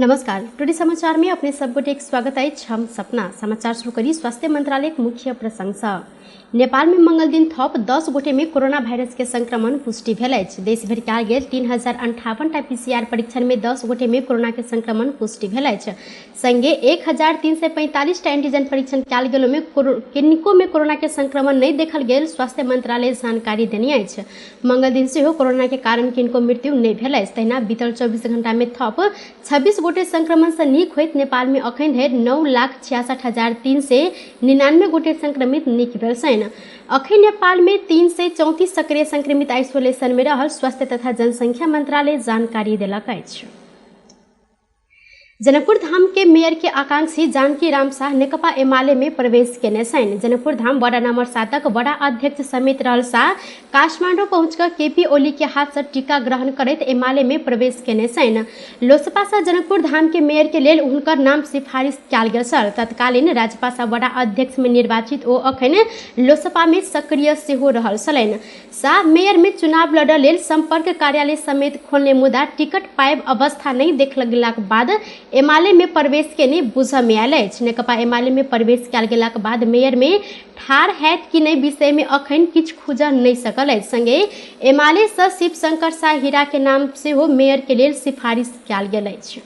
नमस्कार, टुडे समाचार में अपने सब गोटे स्वागत अछि। हम सपना समाचार शुरू करी स्वास्थ्य मंत्रालय मुख्य प्रसंग। नेपाल में मंगल दिन थप 10 गोटे में कोरोना वायरस के संक्रमण पुष्टि भेल अछि। देश भरि कयल गेल 3058 टा पीसीआर परीक्षण में 10 गोटे में कोरोना के संक्रमण पुष्टि भेल अछि। संगे 1345 टा एंटीजन परीक्षण कयल गेल में किनको में कोरोना के संक्रमण नहीं देखल गेल स्वास्थ्य मंत्रालय जानकारी देने अछि। मंगल दिन सेहो कोरोना के कारण किनको मृत्यु नहीं भेल अछि। तहिना बीतल 24 घंटा में थप 26 गोटे संक्रमण से नीक होइत नेपाल में अखन धरि 9,66,399 गोटे संक्रमित नीक भेल छनि। अखन नेपाल में 334 सक्रिय संक्रमित आइसोलेशन में रहल स्वास्थ्य तथा जनसंख्या मंत्रालय जानकारी देलक अछि। जनकपुर धाम के मेयर के आकांक्षी जानकी राम शाह नेकपा एमाले में प्रवेश केने छनि। जनकपुर धाम वडा नंबर 7 वडा अध्यक्ष समेत रहल शाह काठमाडौँ पहुंचकर केपी ओली के हाथ से टीका ग्रहण करैत एमाले में प्रवेश केने छनि। लोसपा से जनकपुर धाम के मेयर के लेल हुनकर नाम सिफारिश कयल गेल छल। तत्कालीन राजपा से वडा अध्यक्ष में निर्वाचित ओ अखन लोसपा में सक्रिय सेहो रहल छलनि। शाह मेयर में चुनाव लड़ऽ लेल संपर्क कार्यालय समेत खोलने मुदा टिकट पायब अवस्था नहीं देखल गेलाक बाद एमाले में प्रवेश केने बुझऽ में आयल अछि। नेकपा एमाले में प्रवेश कयल गेलाक बाद मेयर में ठाढ़ हैत कि नहीं विषय में अखन किछु खुजऽ नहीं सकल अछि। संगे एमाले से शिवशंकर शाह हीरा के नाम सेहो मेयर के लेल सिफारिश कयल गेल अछि।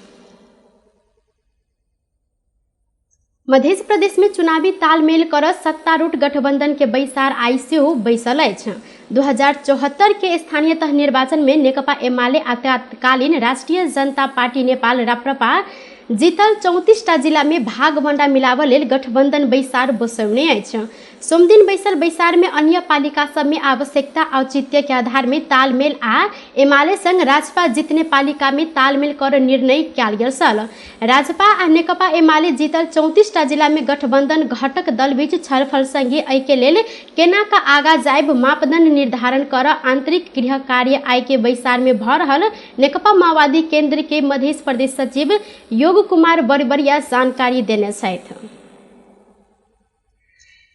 मध्य प्रदेश में चुनावी तालमेल कर सत्तारूढ़ गठबंधन के बैसार आइ सेहो बैसल अछि। 2074 के स्थानीय तह निर्वाचन में नेकपा एमाले आ तत्कालीन राष्ट्रिय जनता पार्टी नेपाल राप्रपा जीतल 34 टा जिला में भागवंडा मिलाबऽ लेल गठबंधन बैसार बसौने अछि। सोमदिन बैसल बैसार में अन्य पालिका सब में आवश्यकता औचित्य के आधार में तालमेल आ एमाले संग राजपा जितने पालिका में तालमेल कर निर्णय कयल गेल छल। राजपा आ नेकपा एमाले जीतल 34 टा जिला में गठबंधन घटक दल बीच छलफल संगे एहि के लेल केना का आगा जायब मापदंड निर्धारण कर आंतरिक गृह कार्य आय के बैसार में भऽ रहल नेकपा माओवादी केंद्र के मध्य प्रदेश सचिव योग कुमार बरबरिया जानकारी देने छथि।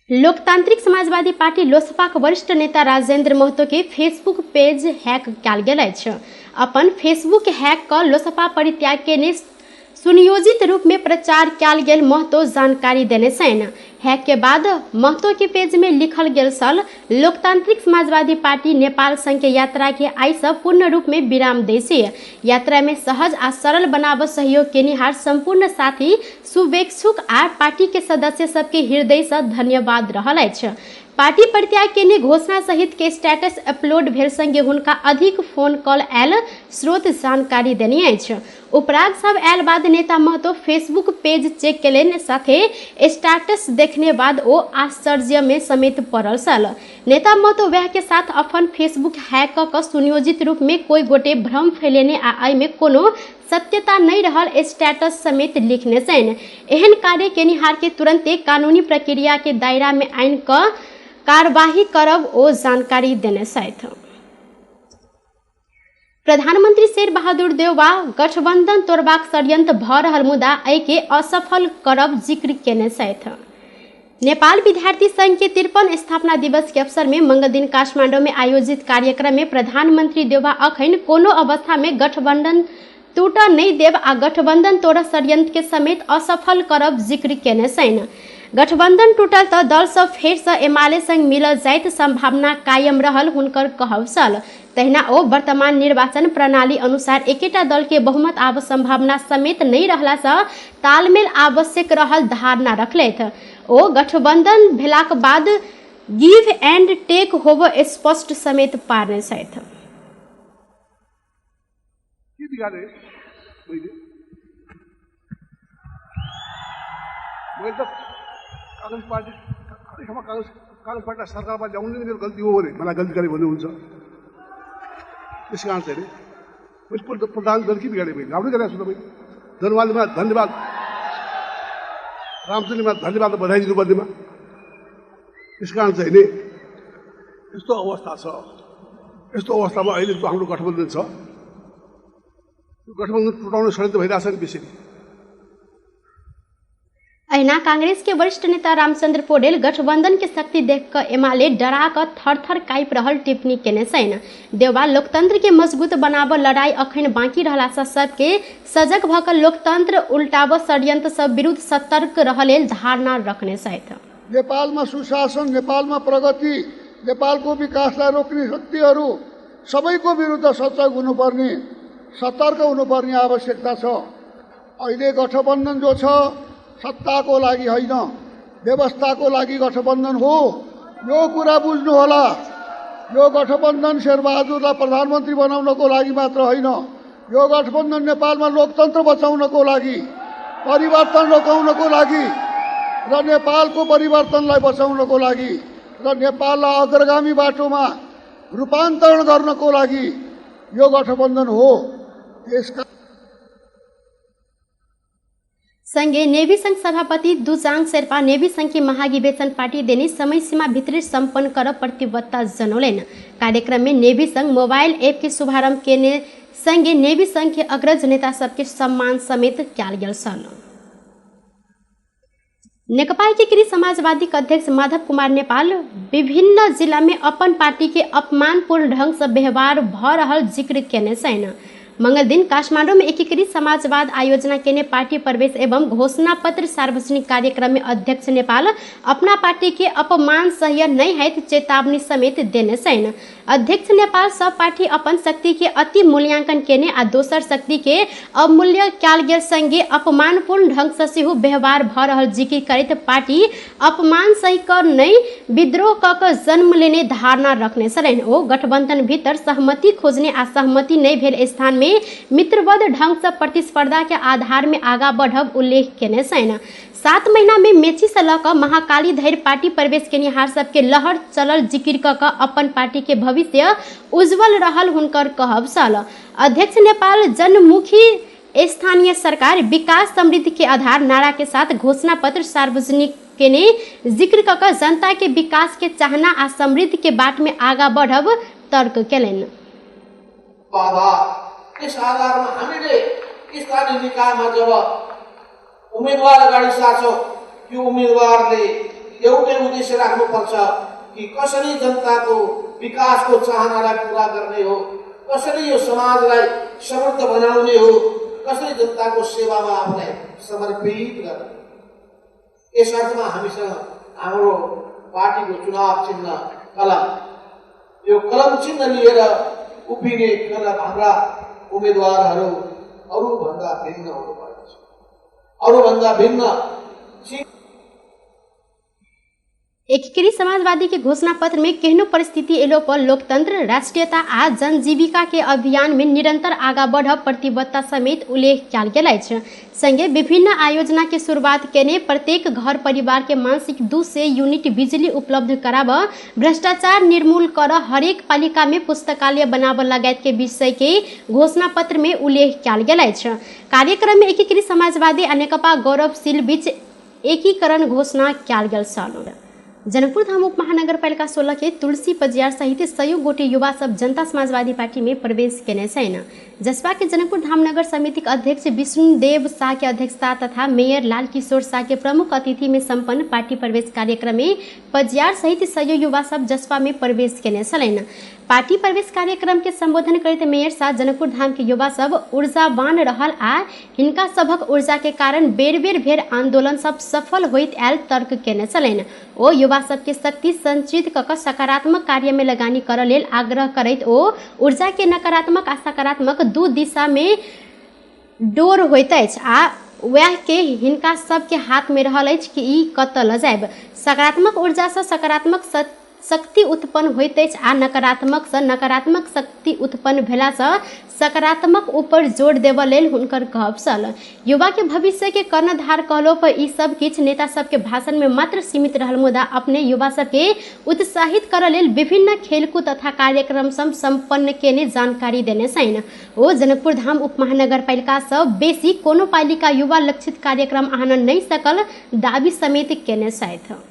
लोकतांत्रिक समाजवादी पार्टी लोसपा के वरिष्ठ नेता राजेंद्र महतो के फेसबुक पेज हैक कयल गेल अछि। अपन फेसबुक हैक कऽ लोसपा परित्याग केने सुनियोजित रूप में प्रचार कयल गेल महतो जानकारी देने छनि। हैक के बाद महतो के पेज में लिखल गेल छल, लोकतांत्रिक समाजवादी पार्टी नेपाल संघ के यात्रा के आइ से पूर्ण रूप में विराम दै छी। यात्रा में सहज आ सरल बनाब सहयोग केनिहार संपूर्ण साथी शुभेच्छुक आ पार्टी के सदस्य सबके हृदय से धन्यवाद रहल अछि। पार्टी परित्याग केने घोषणा सहित के स्टेटस अपलोड भेल संगे हुनका अधिक फोन कॉल आयल स्रोत जानकारी देने अछि। उपराग सब आयल बाद नेता महतो फेसबुक पेज चेक केलनि, साथे स्टेटस देखने बाद ओ आश्चर्य में समेत पड़ल छल। नेता महतो वएह के साथ अपन फेसबुक हैक कऽ सुनियोजित रूप में कोई गोटे भ्रम फैलेने आ एहि में कोनो सत्यता नहीं रहल स्टेटस समेत लिखने छनि। एहन कार्य केनिहार के तुरंते कानूनी प्रक्रिया के दायरा में आनि कऽ कार्यवाही करब ओ जानकारी देने छथि। प्रधानमंत्री शेर बहादुर देउवा गठबंधन तोड़बाक षड्यंत्र भऽ रहल मुदा एहि के असफल करब जिक्र केने छथि। नेपाल विद्यार्थी संघ के 53 स्थापना दिवस के अवसर में मंगल दिन काठमांडू में आयोजित कार्यक्रम में प्रधानमंत्री देउवा अखन कोनो अवस्था में गठबंधन टूटऽ नहीं देब आ गठबंधन तोड़ऽ षड्यंत्र के समेत असफल करब जिक्र केने छनि। गठबंधन टूटल तऽ दल सब फेर से एमाले संग मिलल जाइत संभावना कायम रहल हुनकर कहब छल। तहिना ओ वर्तमान निर्वाचन प्रणाली अनुसार एकेटा दल के बहुमत आब संभावना समेत नहीं रहला से तालमेल आवश्यक रहल धारणा रखलथि। ओ गठबंधन भेलाक बाद गिव एंड टेक होब स्पष्ट समेत पारने छथि। के बिगाडे मैले? मैले त काङ्ग्रेस पार्टी अहिलेसम्म काङ्ग्रेस पार्टीलाई सरकारमा ल्याउनु नै मेरो गल्ती हो भने मलाई गल्ती गरेँ भन्नुहुन्छ। त्यस कारण चाहिँ नि मैले प्रधान के बिगाडेँ मैले? राम्रै गरेको छु त मैले। धन्यवादमा धन्यवाद, रामचन्द्रमा धन्यवाद बधाई दिनुपर्नेमा। त्यस कारण चाहिँ नि यस्तो अवस्था छ। यस्तो अवस्थामा अहिले जो हाम्रो गठबन्धन छ, यो गठबन्धन टुटाउने षड्यन्त्र भइरहेछ नि बेसी। अहिना कांग्रेस के वरिष्ठ नेता रामचंद्र पौडेल गठबंधन के शक्ति देख कऽ एमाले डरा कऽ थर-थर काँपि रहल टिप्पणी केने छनि। देउबा लोकतंत्र के मजबूत बनाबऽ लड़ाई अखन बाकी रहला सँ सबके सजग भऽ कऽ लोकतंत्र उल्टाबऽ षड्यंत्र सब विरुद्ध सतर्क रहऽ लेल धारणा रखने छथि। नेपालमा सुशासन, नेपालमा प्रगति, नेपालको विकासलाई रोक्ने शक्तिहरू सबैको विरुद्ध सजग हुनुपर्ने, सतर्क हुनुपर्ने आवश्यकता छ। अहिले गठबन्धन जो छ सत्ताको लागि होइन, व्यवस्थाको लागि गठबन्धन हो। यो कुरा बुझ्नुहोला। यो गठबन्धन शेरबहादुरलाई प्रधानमन्त्री बनाउनको लागि मात्र होइन, यो गठबन्धन नेपालमा लोकतन्त्र बचाउनको लागि, परिवर्तन रोकाउनको लागि र नेपालको परिवर्तनलाई बचाउनको लागि र नेपाललाई अग्रगामी बाटोमा रूपान्तरण गर्नको लागि यो गठबन्धन हो। त्यसका संगे नेवी संघ सभापति दुजाङ शेर्पा नेवी संघ के महाधिवेशन पार्टी देने समय सीमा भित्री सम्पन्न कर प्रतिबद्धता जनौलेन। कार्यक्रम में नेवी संघ मोबाइल ऐप के शुभारंभ केने संगे नेवी संघ के अग्रज नेता सबके सम्मान समेत कयल गेल छल। नेकपा एकीकृत समाजवादी के अध्यक्ष माधव कुमार नेपाल विभिन्न जिला में अपन पार्टी के अपमानपूर्ण ढंग से व्यवहार भ रहल जिक्र केने छनि। मंगल दिन काठमांडू में एकीकृत समाजवाद आयोजना केने पार्टी प्रवेश एवं घोषणा पत्र सार्वजनिक कार्यक्रम में अध्यक्ष नेपाल अपना पार्टी के अपमान सह्य नहीं है चेतावनी समेत देने छनि। अध्यक्ष नेपाल सब पार्टी अपन शक्ति के अति मूल्यांकन केने आ दोसर शक्ति के अवमूल्य कयल गेल संगे अपमानपूर्ण ढंग से सेहो व्यवहार भ रहल जिक्र करैत पार्टी अपमान सही क नहीं विद्रोह क जन्म लेने धारणा रखने छलनि। ओ गठबंधन भीतर सहमति खोजने आ सहमति नहीं भेल स्थान में मित्रवध ढंग से प्रतिस्पर्धा के आधार में आगा बढ़ब उल्लेख केने छनि। 7 महीना में मेची से लऽ कऽ महाकाली धरि पार्टी प्रवेश केनिहार सबके लहर चलल जिक्र कऽ कऽ अपन पार्टी के भविष्य उज्जवल रहल हुनकर कहब छल। अध्यक्ष नेपाल जनमुखी स्थानीय सरकार विकास समृद्धि के आधार नारा के साथ घोषणा पत्र सार्वजनिक केने जिक्र कऽ कऽ जनता के विकास के चाहना आ समृद्धि के बाट में आगा बढ़ब तर्क केलनि। त्यस आधारमा हामीले स्थानीय निकायमा जब उम्मेदवार अगाडि सार्छौँ, त्यो उम्मेदवारले एउटै उद्देश्य राख्नुपर्छ कि कसरी जनताको विकासको चाहनालाई पुरा गर्ने हो, कसरी यो समाजलाई समृद्ध बनाउने हो, कसरी जनताको सेवामा आफूलाई समर्पित गर्ने। यस अर्थमा हामीसँग हाम्रो पार्टीको चुनाव चिन्ह कलम, यो कलम चिन्ह लिएर उभिने कलम हाम्रा उम्मेदवारहरू अरूभन्दा भिन्न हुनुपर्दछ, अरूभन्दा भिन्न। एकीकृत समाजवादी के घोषणा पत्र में केहनो परिस्थिति एलो पर लोकतंत्र, राष्ट्रीयता आ जनजीविका के अभियान में निरंतर आगा बढ़ब प्रतिबद्धता समेत उल्लेख कयल गेल अछि। संगे विभिन्न आयोजना के शुरुआत केने प्रत्येक घर परिवार के मासिक 200 यूनिट बिजली उपलब्ध कराब, भ्रष्टाचार निर्मूल कर, हरेक पालिका में पुस्तकालय बनाब लगायत के विषय के घोषणा पत्र में उल्लेख कयल गेल अछि। कार्यक्रम में एकीकृत समाजवादी आ नेकपा गौरवशील बीच एकीकरण घोषणा कयल गेल छल। जनकपुर धाम उप महानगरपालिका 16 के तुलसी पजियार सहित 100 गोटे युवा सब जनता समाजवादी पार्टी में प्रवेश केने छनि। जसपा के जनकपुर धाम नगर समिति के अध्यक्ष विष्णुदेव शाह के अध्यक्षता तथा मेयर लाल किशोर शाह के प्रमुख अतिथि में सम्पन्न पार्टी प्रवेश कार्यक्रम में पजियार सहित 100 युवा सब जसपा में प्रवेश केने छलनि। पार्टी प्रवेश कार्यक्रम के संबोधन करैत मेयर शाह जनकपुर धाम के युवा सब ऊर्जावान रहल आ हिनका सभक ऊर्जा के कारण बेर बेर भेल आंदोलन सब सफल होइत आयल तर्क केने छलनि। ओ युवा सबके शक्ति संचित कऽ कऽ सकारात्मक कार्य में लगानी करऽ लेल आग्रह करैत ओ ऊर्जा के नकारात्मक आ सकारात्मक दू दिशा में डोर होइत अछि आ वएह के हिनका सबके हाथ में रहल अछि कि ई कतऽ लऽ जायब। सकारात्मक ऊर्जा सँ सकारात्मक शक्ति उत्पन्न होइत अछि आ नकारात्मक सँ नकारात्मक शक्ति उत्पन्न भेला सँ सकारात्मक ऊपर जोर देबऽ लेल हुनकर कहब छल। युवा के भविष्य के कर्णधार कहलो पर ई सब किछु नेता सबके भाषण में मात्र सीमित रहल, मुदा अपने युवा सबके उत्साहित करऽ लेल विभिन्न खेलकूद तथा कार्यक्रम सब सम्पन्न केने जानकारी देने छनि। ओ जनकपुर धाम उप महानगरपालिका सँ बेसी कोनो पालिका युवा लक्षित कार्यक्रम आनन नहि सकल दावी समेत केने छथि।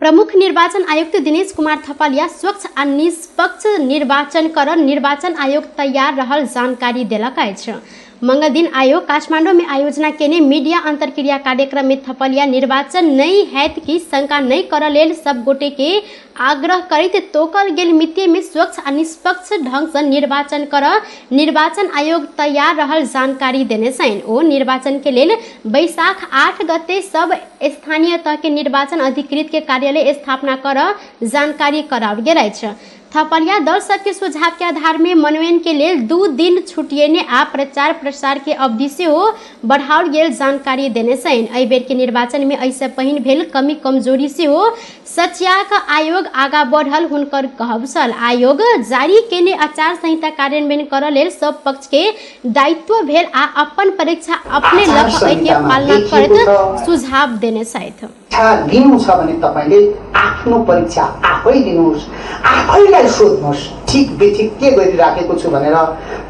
प्रमुख निर्वाचन आयुक्त दिनेश कुमार थपलिया स्वच्छ आ निष्पक्ष निर्वाचन कर निर्वाचन आयोग तैयार रहल जानकारी देलक अछि। मंगल दिन आयोग काठमाडौँ में आयोजना केने मीडिया अंतरक्रिया कार्यक्रम में थपलिया निर्वाचन नहीं हैत की शंका नहीं कर लेल सब गोटे के आग्रह करैत तोकल गेल मिति में स्वच्छ आ निष्पक्ष ढंग से निर्वाचन कर निर्वाचन आयोग तैयार रहल जानकारी देने छनि। ओ निर्वाचन के लेल बैसाख 8 गते सब स्थानीय तह के निर्वाचन अधिकृत के कार्यालय स्थापना कर जानकारी कराओल गेल अछि। थपलिया दल सबके सुझाव के आधार में मनोनयन के लेल 2 दिन छुटिएने आ प्रचार प्रसार के अवधि सेहो बढ़ाओल गेल जानकारी देने छनि। एहि बेर के निर्वाचन में एहिसँ पहिन भेल कमी कमजोरी सेहो सचियाक आयोग आगा बढ़ल हुनकर कहब छल। आयोग जारी केने आचार संहिता कार्यान्वयन करऽ लेल सब पक्ष के दायित्व भेल आ अपन परीक्षा अपने आचार लऽ के संहितामा पालना लेखिएको करैत छ। सुझाव देने छथि। परीक्षा लिनु छ भने तपाईँले आफ्नो परीक्षा आफै लिनुहोस्, आफैलाई सोध्नुहोस् ठिक बेठिक के गरिराखेको छु भनेर।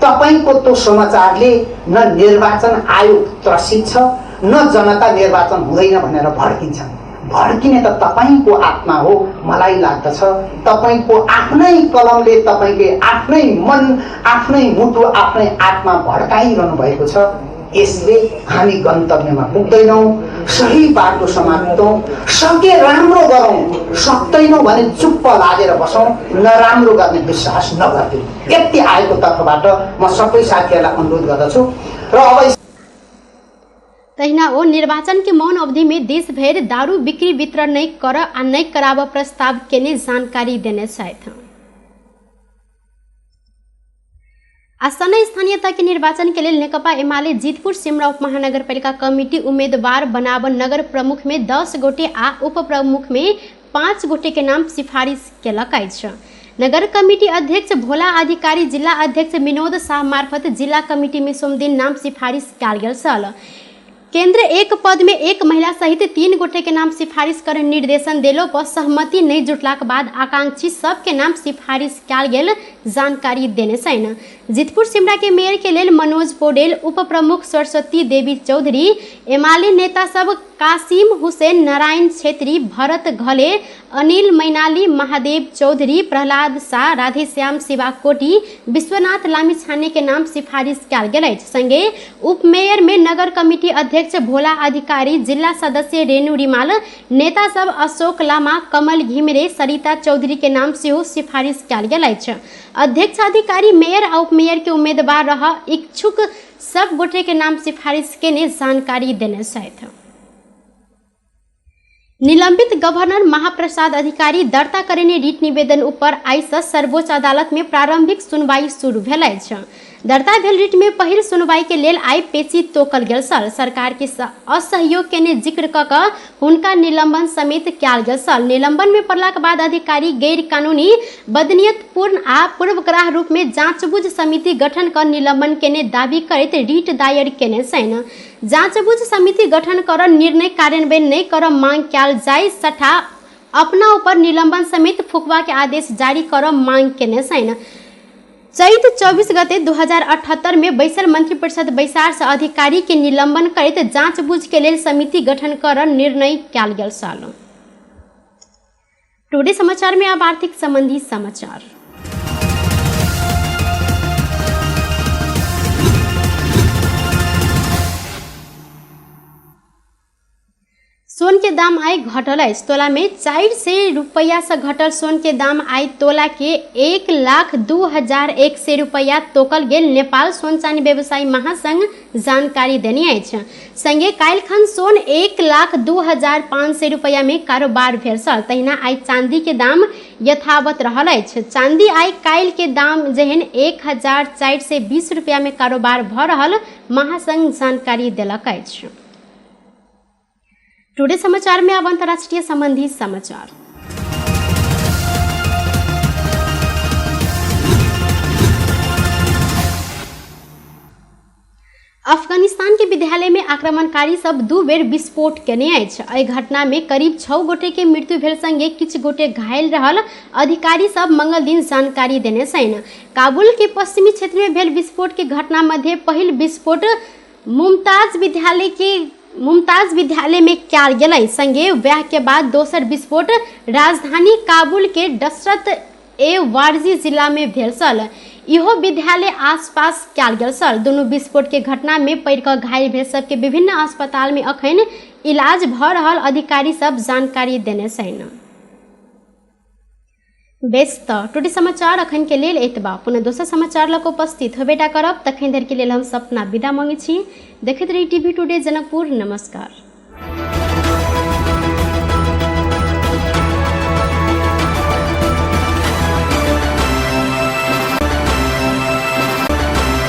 तपाईँको त्यो समाचारले न निर्वाचन आयोग त्रसित छ न जनता निर्वाचन हुँदैन भनेर भड्किन्छन्। भड्किने त तपाईँको आत्मा हो, मलाई लाग्दछ। तपाईँको आफ्नै कलमले तपाईँले आफ्नै मन, आफ्नै मुटु, आफ्नै आत्मा भड्काइरहनु भएको छ। यसले हामी गन्तव्यमा पुग्दैनौँ, सही बाटो समात्छौँ। सके राम्रो गरौँ, सक्दैनौँ भने चुप्प लागेर बसौँ, नराम्रो गर्ने विश्वास नगर्दै। यति आएको तर्फबाट म सबै साथीहरूलाई अनुरोध गर्दछु। र अब तहिना ओ निर्वाचन के मौन अवधि में देश भरि दारू बिक्री वितरण नहीं कर आ नहीं कराब प्रस्ताव केने जानकारी देने छथि। आसन्न स्थानीय तह के निर्वाचन के लेल नेकपा एमाले जितपुर सिमरा उपमहानगरपालिका कमिटी उम्मीदवार बनाब नगर प्रमुख में 10 गोटे आ उप प्रमुख में 5 गोटे के नाम सिफारिश केलक अछि। नगर कमिटी अध्यक्ष भोला अधिकारी जिला अध्यक्ष विनोद शाह मार्फत जिला कमिटी में सोमदिन नाम सिफारिश कयल गेल छल। केंद्र एक पद में 1 महिला सहित 3 गोटे के नाम सिफारिश कर निर्देशन देलो पर सहमति नहीं जुटलाक बाद आकांक्षी सबके नाम सिफारिश कयल गेल जानकारी देने छनि। जितपुर सिमरा के मेयर के लेल मनोज पौडेल, उप प्रमुख सरस्वती देवी चौधरी, एमाले नेता सब कासिम हुसैन, नारायण छेत्री, भरत घले, अनिल मैनाली, महादेव चौधरी, प्रहलाद शाह, राधेश्याम शिवाकोटी, विश्वनाथ लामिछाने के नाम सिफारिश कयल गेल अछि। संगे उपमेयर में नगर कमिटी अध्यक्ष भोला अधिकारी, जिला सदस्य रेणु रिमाल, नेता सब अशोक लामा, कमल घिमिरे, सरिता चौधरी के नाम सेहो सिफारिश कयल गेल अछि। अध्यक्ष अधिकारी मेयर आ उपमेयर के उम्मीदवार रह इच्छुक सब गोटे के नाम सिफारिश केने जानकारी देने छथि। निलंबित गवर्नर महाप्रसाद अधिकारी दर्ता करेने रिट निवेदन ऊपर आइ से सर्वोच्च अदालत में प्रारंभिक सुनवाई शुरू भेल अछि। दर्ता भेल रिट में पहिल सुनवाई के लेल आइ पेशी तोकल गेल छल। सरकार के असहयोग केने जिक्र क क हुनका निलंबन समेत कयल गेल छल। निलंबन में पड़लाक बाद अधिकारी गैर कानूनी, बदनीयतपूर्ण आ पूर्वग्रह रूप में जांचबूझ समिति गठन क निलंबन केने दावी करैत रिट दायर केने छनि। जांचबूझ समिति गठन कर निर्णय कार्यान्वयन नहीं कर मांग कयल जाय सठा अपना ऊपर निलंबन समेत फुकवा के आदेश जारी कर मांग केने छनि। चैत 24 गते 2078 में बैसल मंत्रिपरिषद बैसार से अधिकारी के निलंबन करैत जांचबूझ के लेल समिति गठन कर निर्णय कयल गेल छल। टुडे समाचार में अब आर्थिक संबंधी समाचार। सोन के दाम आइ घटल अछि। तोला में 400 रुपया से घटल सोन के दाम आइ तोला के 1,02,100 रुपया तोकल गेल नेपाल सोन चानी व्यवसायी महासंघ जानकारी देने अछि। संगे काल्हिखन सोन 1,02,500 रुपया में कारोबार भेल छल। तहिना आइ चांदी के दाम यथावत रहल अछि। चांदी आइ काल्हि के दाम जेहन 1,420 रुपया में कारोबार भऽ रहल महासंघ जानकारी देलक अछि। टुडे समाचार में अब अंतर्राष्ट्रीय संबंधी समाचार। अफगानिस्तान के विद्यालय में आक्रमणकारी सब 2 बेर विस्फोट केने अछि। एहि घटना में करीब 6 गोटे के मृत्यु भेल संगे किछु गोटे घायल रहल अधिकारी सब मंगल दिन जानकारी देने छनि। काबुल के पश्चिमी क्षेत्र में भेल विस्फोट के घटना मध्य पहिल विस्फोट मुमताज विद्यालय में कयल गेलै। संगे वएह के बाद दोसर विस्फोट राजधानी काबुल के दशरत ए वारजी जिला में भेल छल। इहो विद्यालय आसपास कयल गेल छल। दुनू विस्फोट के घटना में पड़ि कऽ घायल भेल सबके विभिन्न अस्पताल में अखन इलाज भऽ रहल अधिकारी सब जानकारी देने छनि। बेस तऽ टुटी समाचार अखन के लेल एतबा। पुनः दोसर समाचार लऽ कऽ उपस्थित होबेटा करब, तखन धरि के लेल हम सपना विदा मांगै छी। देखैत रही टीवी टुडे जनकपुर। नमस्कार।